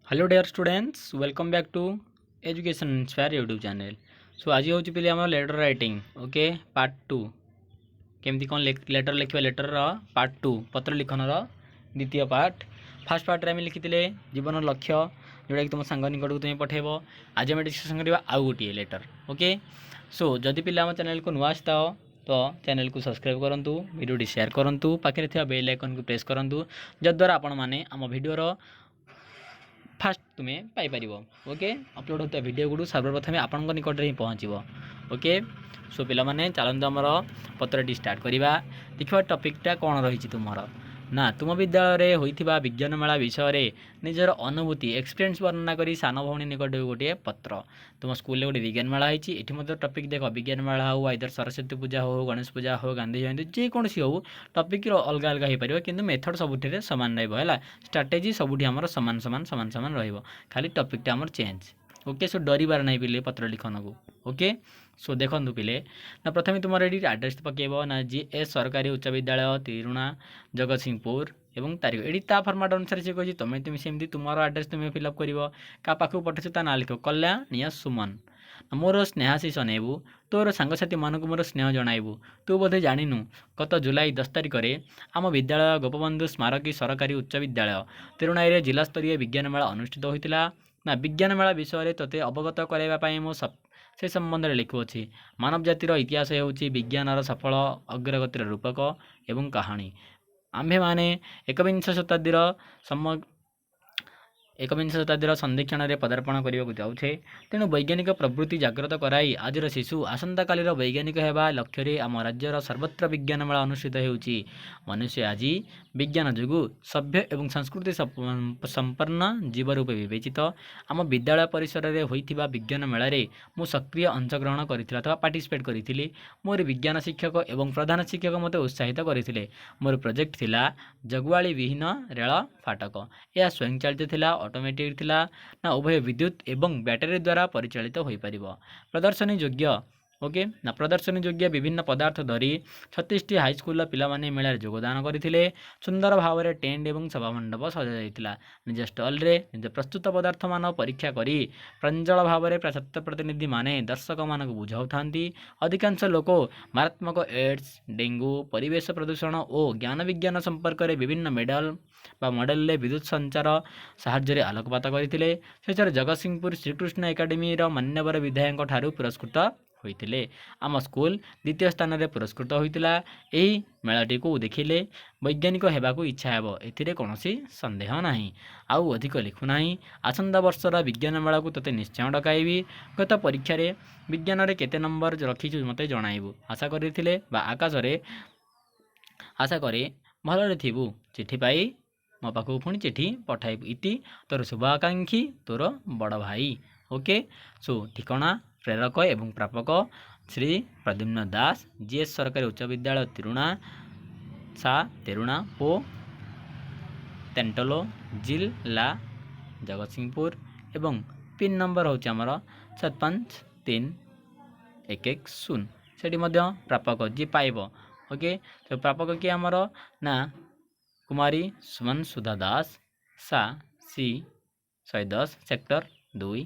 Hello dear students, welcome back to Education Inspire YouTube channel. So ଆଜି ହେଉଛି ପିଲେ ଆମର letter writing, okay, part two. କେମିତି କ'ଣ ଲେଟର୍ ଲେଖିବା, ଲେଟର୍ର ପାର୍ଟ ଟୁ, ପତ୍ର ଲିଖନର ଦ୍ୱିତୀୟ ପାର୍ଟ। ଫାର୍ଷ୍ଟ ପାର୍ଟରେ ଆମେ ଲେଖିଥିଲେ ଜୀବନର ଲକ୍ଷ୍ୟ, ଯେଉଁଟାକି ତୁମ ସାଙ୍ଗ ନିକଟକୁ ତୁମେ ପଠାଇବ। ଆଜି ଆମେ ଡିସ୍କସନ୍ କରିବା ଆଉ ଗୋଟିଏ ଲେଟର୍। ଓକେ, ସୋ ଯଦି ପିଲା ଆମ ଚ୍ୟାନେଲକୁ ନୂଆ ଆସିଥାଅ, ତ ଚ୍ୟାନେଲକୁ ସବସ୍କ୍ରାଇବ୍ କରନ୍ତୁ, ଭିଡ଼ିଓଟି ସେୟାର କରନ୍ତୁ, ପାଖରେ ଥିବା ବେଲ୍ ଆଇକନ୍କୁ ପ୍ରେସ୍ କରନ୍ତୁ, ଯଦ୍ୱାରା ଆପଣମାନେ ଆମ ଭିଡ଼ିଓର ଫାଷ୍ଟ ତୁମେ ପାଇପାରିବ। ଓକେ, ଅପଲୋଡ଼ ହେଉଥିବା ଭିଡ଼ିଓ ଗୁଡ଼ିକ ସର୍ବପ୍ରଥମେ ଆପଣଙ୍କ ନିକଟରେ ହିଁ ପହଞ୍ଚିବ। ଓକେ, ସୋ ପିଲାମାନେ, ଚାଲନ୍ତୁ ଆମର ପତ୍ରଟି ଷ୍ଟାର୍ଟ କରିବା। ଦେଖିବା ଟପିକ୍ଟା କ'ଣ ରହିଛି ତୁମର। ନା, ତୁମ ବିଦ୍ୟାଳୟରେ ହୋଇଥିବା ବିଜ୍ଞାନ ମେଳା ବିଷୟରେ ନିଜର ଅନୁଭୂତି, ଏକ୍ସପିରିଏନ୍ସ ବର୍ଣ୍ଣନା କରି ସାନ ଭଉଣୀ ନିକଟକୁ ଗୋଟିଏ ପତ୍ର। ତୁମ ସ୍କୁଲରେ ଗୋଟେ ବିଜ୍ଞାନ ମେଳା ହେଇଛି। ଏଠି ମଧ୍ୟ ଟପିକ୍ ଦେଖ, ବିଜ୍ଞାନ ମେଳା ହେଉ, ଆଇଦର ସରସ୍ୱତୀ ପୂଜା ହେଉ, ଗଣେଶ ପୂଜା ହେଉ, ଗାନ୍ଧୀ ଜୟନ୍ତୀ, ଯେକୌଣସି ହେଉ, ଟପିକ୍ର ଅଲଗା ଅଲଗା ହେଇପାରିବ, କିନ୍ତୁ ମେଥଡ଼ ସବୁଥିରେ ସମାନ ରହିବ। ହେଲା, ଷ୍ଟ୍ରାଟେଜି ସବୁଠି ଆମର ସମାନ ସମାନ ସମାନ ସମାନ ରହିବ, ଖାଲି ଟପିକ୍ଟା ଆମର ଚେଞ୍ଜ। ଓକେ, ସୋ ଡରିବାର ନାହିଁ ପିଲେ ପତ୍ର ଲିଖନକୁ। ଓକେ, ସୋ ଦେଖନ୍ତୁ ପିଲେ, ନା ପ୍ରଥମେ ତୁମର ଏଠି ଆଡ୍ରେସ୍ ପକାଇବ, ନା ଜି ଏସ୍ ସରକାରୀ ଉଚ୍ଚ ବିଦ୍ୟାଳୟ, ତିରୁଣା, ଜଗତସିଂହପୁର ଏବଂ ତାରିଖ। ଏଠି ତା ଫର୍ମାଟ୍ ଅନୁସାରେ ସେ କହିଛି, ତୁମେ ସେମିତି ତୁମର ଆଡ୍ରେସ୍ ତୁମେ ଫିଲ୍ଅପ୍ କରିବ। କାହା ପାଖକୁ ପଠାଇଛ ତା ନାଁ ଲେଖିବ, କଲ୍ୟାଣୀୟ ସୁମନ। ମୋର ସ୍ନେହାଶିଷ ନେବୁ, ତୋର ସାଙ୍ଗସାଥିମାନଙ୍କୁ ମୋର ସ୍ନେହ ଜଣାଇବୁ। ତୁ ବୋଧେ ଜାଣିନୁ, ଗତ ଜୁଲାଇ 10 ତାରିଖରେ ଆମ ବିଦ୍ୟାଳୟ ଗୋପବନ୍ଧୁ ସ୍ମାରକୀ ସରକାରୀ ଉଚ୍ଚ ବିଦ୍ୟାଳୟ, ତିରୁଣାଇରେ ଜିଲ୍ଲାସ୍ତରୀୟ ବିଜ୍ଞାନ ମେଳା ଅନୁଷ୍ଠିତ ହୋଇଥିଲା। ନା, ବିଜ୍ଞାନ ମେଳା ବିଷୟରେ ତୋତେ ଅବଗତ କରାଇବା ପାଇଁ ମୁଁ ସେ ସମ୍ବନ୍ଧରେ ଲେଖୁଅଛି। ମାନବ ଜାତିର ଇତିହାସ ହେଉଛି ବିଜ୍ଞାନର ସଫଳ ଅଗ୍ରଗତିର ରୂପକ ଏବଂ କାହାଣୀ। ଆମ୍ଭେମାନେ ଏକବିଂଶ ଶତାବ୍ଦୀର ସନ୍ଧିକ୍ଷଣରେ ପଦାର୍ପଣ କରିବାକୁ ଯାଉଛେ। ତେଣୁ ବୈଜ୍ଞାନିକ ପ୍ରବୃତ୍ତି ଜାଗ୍ରତ କରାଇ ଆଜିର ଶିଶୁ ଆସନ୍ତାକାଲିର ବୈଜ୍ଞାନିକ ହେବା ଲକ୍ଷ୍ୟରେ ଆମ ରାଜ୍ୟର ସର୍ବତ୍ର ବିଜ୍ଞାନ ମେଳା ଅନୁଷ୍ଠିତ ହେଉଛି। ମନୁଷ୍ୟ ଆଜି ବିଜ୍ଞାନ ଯୋଗୁଁ ସଭ୍ୟ ଏବଂ ସଂସ୍କୃତି ସମ୍ପନ୍ନ ଜୀବ ରୂପେ ବିବେଚିତ। ଆମ ବିଦ୍ୟାଳୟ ପରିସରରେ ହୋଇଥିବା ବିଜ୍ଞାନ ମେଳାରେ ମୁଁ ସକ୍ରିୟ ଅଂଶଗ୍ରହଣ କରିଥିଲି ଅଥବା ପାର୍ଟିସିପେଟ୍ କରିଥିଲି। ମୋର ବିଜ୍ଞାନ ଶିକ୍ଷକ ଏବଂ ପ୍ରଧାନ ଶିକ୍ଷକ ମୋତେ ଉତ୍ସାହିତ କରିଥିଲେ। ମୋର ପ୍ରୋଜେକ୍ଟ ଥିଲା ଜଗୁଆଳି ବିହୀନ ରେଳ ଫାଟକ। ଏହା ସ୍ୱୟଂଚାଳିତ ଥିଲା, ଅଟୋମେଟିକ୍ ଥିଲା, ନା ଉଭୟ ବିଦ୍ୟୁତ ଏବଂ ବ୍ୟାଟେରୀ ଦ୍ୱାରା ପରିଚାଳିତ ହୋଇପାରିବ। ପ୍ରଦର୍ଶନୀ ଯୋଗ୍ୟ, ଓକେ, ନା ପ୍ରଦର୍ଶନୀ ଯୋଗ୍ୟ ବିଭିନ୍ନ ପଦାର୍ଥ ଧରି 36ଟି ହାଇସ୍କୁଲର ପିଲାମାନେ ମେଳାରେ ଯୋଗଦାନ କରିଥିଲେ। ସୁନ୍ଦର ଭାବରେ ଟେଣ୍ଟ ଏବଂ ସଭାମଣ୍ଡପ ସଜାଯାଇଥିଲା। ନିଜ ଷ୍ଟଲରେ ନିଜ ପ୍ରସ୍ତୁତ ପଦାର୍ଥମାନ ପରୀକ୍ଷା କରି ପ୍ରାଞ୍ଜଳ ଭାବରେ ଛାତ୍ର ପ୍ରତିନିଧିମାନେ ଦର୍ଶକମାନଙ୍କୁ ବୁଝାଉଥାନ୍ତି। ଅଧିକାଂଶ ଲୋକ ମାରାତ୍ମକ ଏଡ୍ସ, ଡେଙ୍ଗୁ, ପରିବେଶ ପ୍ରଦୂଷଣ ଓ ଜ୍ଞାନ ବିଜ୍ଞାନ ସମ୍ପର୍କରେ ବିଭିନ୍ନ ମେଡାଲ ବା ମଡେଲରେ ବିଦ୍ୟୁତ ସଞ୍ଚାର ସାହାଯ୍ୟରେ ଆଲୋକପାତ କରିଥିଲେ। ଶେଷରେ ଜଗତସିଂହପୁର ଶ୍ରୀକୃଷ୍ଣ ଏକାଡେମୀର ମାନ୍ୟବର ବିଧାୟକଙ୍କ ଠାରୁ ପୁରସ୍କୃତ ହୋଇଥିଲେ। ଆମ ସ୍କୁଲ ଦ୍ୱିତୀୟ ସ୍ଥାନରେ ପୁରସ୍କୃତ ହୋଇଥିଲା। ଏହି ମେଳାଟିକୁ ଦେଖିଲେ ବୈଜ୍ଞାନିକ ହେବାକୁ ଇଚ୍ଛା ହେବ, ଏଥିରେ କୌଣସି ସନ୍ଦେହ ନାହିଁ। ଆଉ ଅଧିକ ଲେଖୁନାହିଁ। ଆସନ୍ତା ବର୍ଷର ବିଜ୍ଞାନ ମେଳାକୁ ତୋତେ ନିଶ୍ଚୟ ଡକାଇବି। ଗତ ପରୀକ୍ଷାରେ ବିଜ୍ଞାନରେ କେତେ ନମ୍ବର ରଖିଛୁ, ମୋତେ ଜଣାଇବୁ। ଆଶା କରିଥିଲେ ବା ଆକାଶରେ ଆଶା କରେ ଭଲରେ ଥିବୁ। ଚିଠି ପାଇ ମୋ ପାଖକୁ ପୁଣି ଚିଠି ପଠାଇବୁ। ଇତି, ତୋର ଶୁଭାକାଂକ୍ଷୀ, ତୋର ବଡ଼ ଭାଇ। ଓକେ, ସୋ ଠିକଣା, ପ୍ରେରକ ଏବଂ ପ୍ରାପକ ଶ୍ରୀ ପ୍ରଦ୍ୟୁମ୍ନ ଦାସ, ଜିଏସ୍ ସରକାରୀ ଉଚ୍ଚ ବିଦ୍ୟାଳୟ, ତିରୁଣା, ସା ତେରୁଣା, ପୋ ତେଣ୍ଟଲୋ, ଜିଲ୍ଲା ଜଗତସିଂହପୁର ଏବଂ ପିନ୍ ନମ୍ବର ହେଉଛି ଆମର 753110। ସେଠି ମଧ୍ୟ ପ୍ରାପକ ଯିଏ ପାଇବ, ଓକେ, ତ ପ୍ରାପକ କିଏ ଆମର? ନା, କୁମାରୀ ସୁମନ ସୁଧା ଦାସ, ସା ସି 110, ସେକ୍ଟର 2,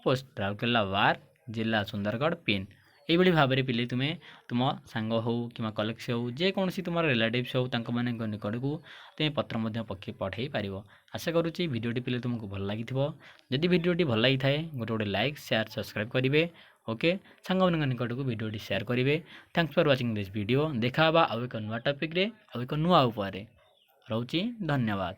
ପୋଷ୍ଟ ରାଉରକେଲା 12, ଜିଲ୍ଲା ସୁନ୍ଦରଗଡ଼, ପିନ୍। ଏଇଭଳି ଭାବରେ ପିଲେ ତୁମେ ତୁମ ସାଙ୍ଗ ହେଉ କିମ୍ବା କଲିଗ୍ସ ହେଉ, ଯେକୌଣସି ତୁମର ରିଲେଟିଭ୍ସ ହେଉ, ତାଙ୍କମାନଙ୍କ ନିକଟକୁ ତୁମେ ପତ୍ର ମଧ୍ୟ ପଠାଇ ପାରିବ। ଆଶା କରୁଛି ଭିଡ଼ିଓଟି ପିଲେ ତୁମକୁ ଭଲ ଲାଗିଥିବ। ଯଦି ଭିଡ଼ିଓଟି ଭଲ ଲାଗିଥାଏ, ଗୋଟେ ଗୋଟେ ଲାଇକ୍, ସେୟାର, ସବସ୍କ୍ରାଇବ୍ କରିବେ। ଓକେ, ସାଙ୍ଗମାନଙ୍କ ନିକଟକୁ ଭିଡ଼ିଓଟି ସେୟାର କରିବେ। Thanks for watching this video. ଦେଖା ହେବା ଆଉ ଏକ ନୂଆ ଟପିକ୍ରେ, ଆଉ ଏକ ନୂଆ ଉପରେ। ରହୁଛି, ଧନ୍ୟବାଦ।